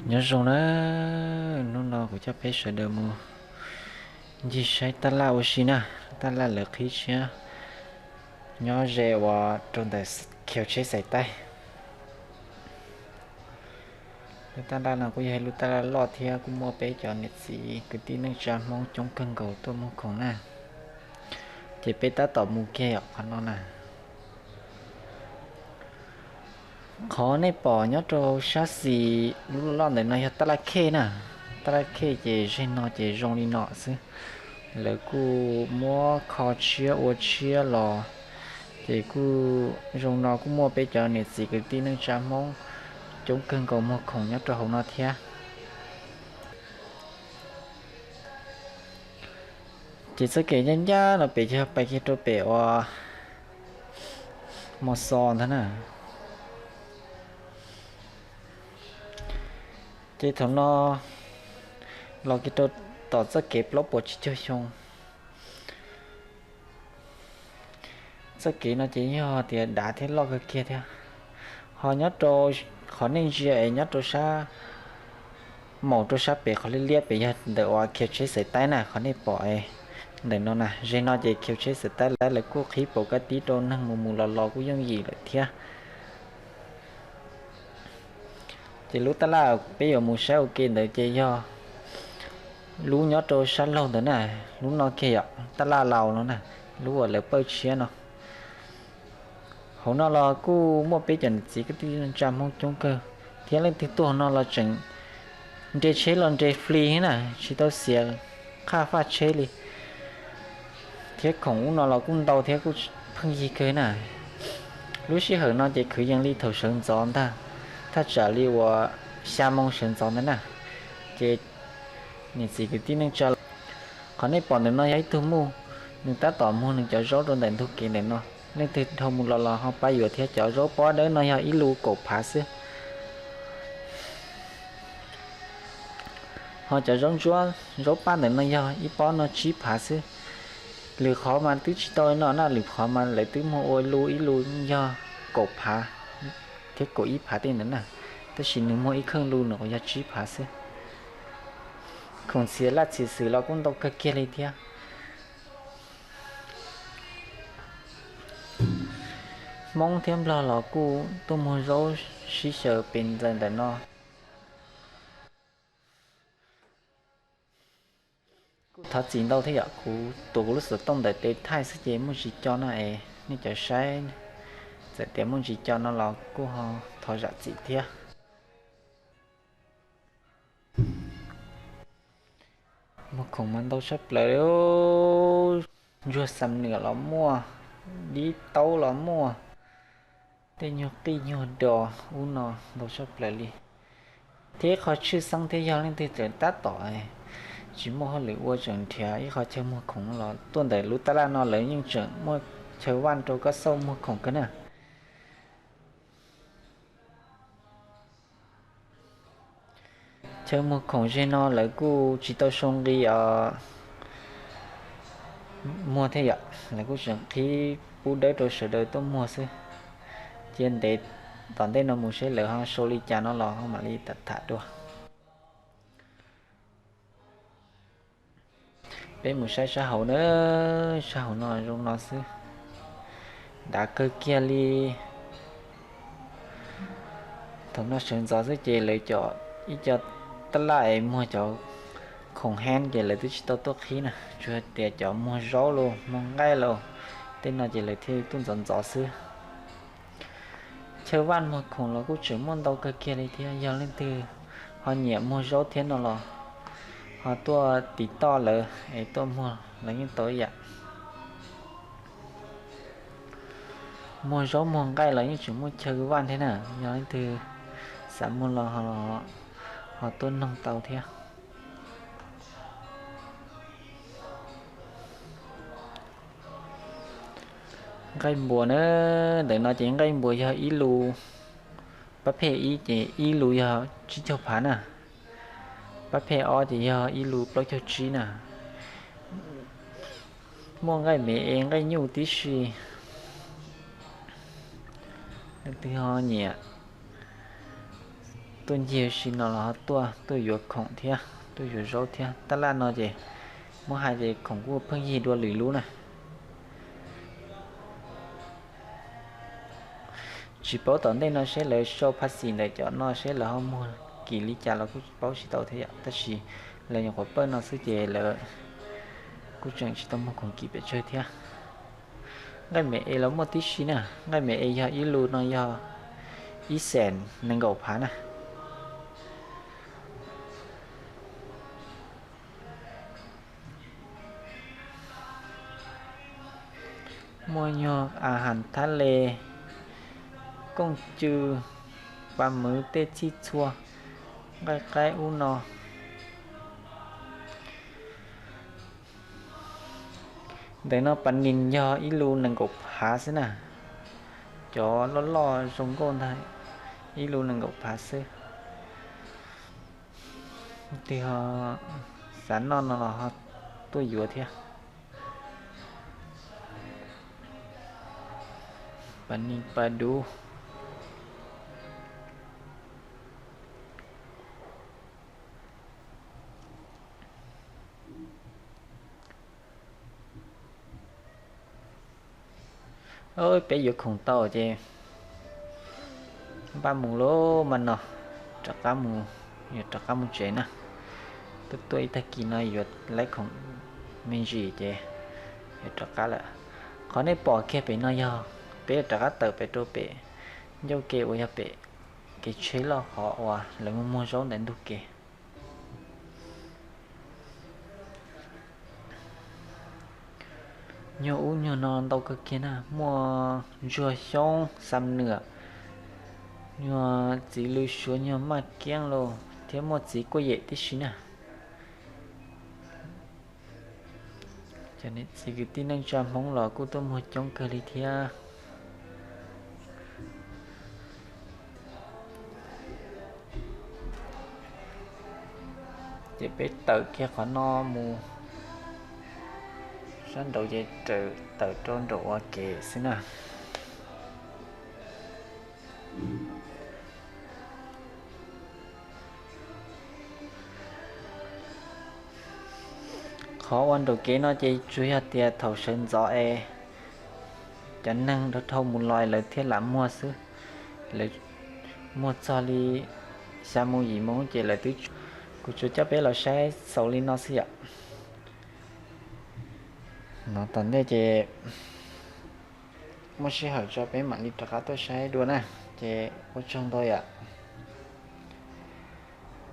Nyob zoo na, hnub no kuv coj peb sawv daws mus ncig saib tab laj ua si na, tab laj lawv qhib tshiab nyob ze uas rau ntawm khiv tsheb xais taib. Lub tab laj no kuj yog ib lub tab laj loj thiab kuj muaj peb cov niam txiv kwv tij neej tsa Hmoob coob kawg nkaus tuaj muag khoom na. Ces peb tab tom mus kiag yom qhov no na. Qhov nej pom nyob rau sab xis lub loj loj ntawm no yog tab laj khej na. Tab laj khej ces zeg no ces zoo li no xwb. Lawv kuj muab kho tshiab ua tshiab los, ces kuj zoo no kuj muaj peb cov niam txiv kwv tij neej tsa Hmoob coob kawg nkaus muag khoom nyob rau hauv no thiab. Ces txoj kev ncaj ncaj no pem yog pais kiag rau pem uas Mos Xos ntag na. Ces thaum no los kiag rau tom txoj kev plaub puas tsib caug xyoo. Txoj kev no ces yog tias dav thiab loj kawg kiag thiab. Ho nyob rau qhov nej ntsia es nyob rau sab, maum rau sab pem qhov liab liab pem yog ntawm uas khiv tsheb xais taib na, qhov nej pom ntawm no na, zeg no ces khiv tsheb xais taib lawv kuj qhib paus kab tib rau neeg mus mus los los kuj yooj yim lawm thiab. Ces lub tab laj peb yuav mus saib ua ke ntawd ces yog lub nyob rau sab laug ntawd na, lub no kiag yom, tab laj laus no na, lub uas lawv pawj tshiab no. Hauv no los kuj muaj peb cov niam txiv kwv tij neej tsa Hmoob coob kawg, thiab leej twg tuaj hauv no los tseem nres tsheb los nres fli na, tsis tau xiav qhaj faj tsheb li. Thiab khoom ub no los kuj ntau thiab kuj pheej yig kawg na. Lub sij hawm no ces kwv yees li thaum sawv ntxov ntag, thaj tsam li uas xya moo sawv ntxov ntawd na. Ces niam txiv kwv tij neej tsa, qhov nej pom ntawm no yog ib tug muj, nws tab tom muag nws cov zaub rau ntawm ntug kev ntawm no. Leej twg dhau mus los los ho pab yuav thiab. Cov zaub pob dawb no yog ib lus kaum phav xwb. Ho cov zaub ntsuab zaub paj ntawm no yog ib pob no tsib phav xwb. Lwm qhov mas twb tsis tau li no na, lwm qhov mas lawv twb muag ua lus ib lus yog kaum phav thiab kaum ib phav tej ntawd na, tab sis nws muag ib kheej lus nws yog tsib phav xwb. Khoom txhia laj txhia xwm los kuj ntau kawg kiag li thiab. Hmoob thiab Nplog los kuj tuaj muag zaub sib xyaw pes ntxaws ntawm no. Kuj thov txim ntau thiab yom, kuv tuav kuv lub xov tooj ntawm tes thaij xwb ces muaj tsis co no es nej cov saib txawm tias muaj tsis co no los kuj ho thov zam txim thiab. Muag khoom mas ntau tshaj plaws li, ntsuag xam nwm los muaj, dib taub los muaj, tej nyuag qij nyuag dos ub no ntau tshaj plaws li. Thiab ib qho tshwj xeeb thiab yog leej twg tseem tab tom tsis muaj hauj lwm ua tseem nrhiav ib qho chaw muag khoom los tuaj ntawm lub tab laj no lawv yeej tseem muaj chaw vaj rau koj xauj muag khoom kawg na. Chaw muag khoom zeg no lawv kuj tsis tau sau nqi os muag thiab yom, lawv kuj tseem qhib pub dawb rau sawv daws tuaj muag xwb. Cia ntev tom ntej no mus seb lawv ho sau li cas no los ho mam li tham tham dua. Peb mus saib sab hauv na, sab hauv no zoo no xwb, dav kawg kiag li. Thaum no sawv ntxov xwb ces lawv cov ib co tab laj es muag cov khoom heeb ces lawv twb tsis tau tuaj qhib na, tsuas tias cov muag zaub los muag nqaij los tej no ces lawv thiaj tuaj ntxov ntxov xwb. Chaw vaj muag khoom los kuj tseem muaj ntau kawg kiag li thiab, yog leej twg ho nyiam muag zaub thiab no los ho tuaj tiv toj lawv es tuaj muag los yeej tau ib yam. Muag zaub muag nqaij los yeej tseem muaj chaw vaj thiab na, yog leej twg xav muag los ho tuaj noog tau thiab. Nqaij npuas na, ntawm no ces nqaij npuas yog ib lus, pab phej ib ces ib lus yog tsib caug phav na, pab phej ob ces yog ib lus plaub caug tsib na. Muaj nqaij mev es nqaij nyuj tib si. Leej twg ho nyiam Tuaj ncig si no los ho tuaj, tuaj yuav khoom thiab tuaj yuav zaub thiab. Tab laj no ces muab hais ces khoom kuj pheej yig dua lwm lub na. Tsis paub tom ntej no seb lawv sau phaj xim ntawm cov no seb lawv ho muag kim li cas los kuj paub tsis tau thiab yom, tab sis lawv nyuam qhuav pawj no xwb ces lawv kuj tseem tsis tau muag khoom kim pes tsawg thiab. Nqaij me es los muaj tib si na, nqaij me es yog ib lus no yog ib xees nees nkaum phav na. Muaj nyuag a has thab le, kooj cw, pa mwv tej txhij txhua, nqaij qaib ub no. Ntawm no pas nis yog ib lus nees nkaum phav xwb na. Cov loj loj zoo nkauj ntag, ib lus nees nkaum phav xwb. Twg ho xav noj no los ho tuaj yuav thiab. Pas nis pas dub. Peb yuav khoom tau ces npaj mus lauj mas no, rov qab mus, yuav rov qab mus tsev na. Tuaj tuaj ib tag kis no yuav laib khoom me ntsis ces yuav rov qab lawm. Qhov nej pom kiag pem no yog peb yuav rov qab tawm pem rau pem ncauj ke uas yog pem kev tsheb loj qhov uas lawv muag muag zaub ntawm ntug ke. Nyuag ub nyuag no ntau kawg kiag na, muaj ntsuag xyoob xam nwam, nyuag txiv lws suav, nyuag maj kiab los thiab muaj txiv kuaj yem tib si na. Cov niam txiv kwv tij neej tsa Hmoob los kuj tuaj muag coob kawg li thiab. Ces peb tawm kiag qhov no mus sab nraud ces tawm rau nraum ua ke xwb na. Qhov ua nraum kev no ces tsuas yog tias thaum sawv ntxov es cov neeg dhau dhau mus los lawv thiaj lam muag xwb. Lawv muag txog li xya moo yim moo ces lawv twb, kuv tsuas coj peb los saib xaus li no xwb yom. No tom ntej ces muaj sij hawm tso peb mam li rov qab tuaj saib dua na. Ces ua tsaug ntau yom.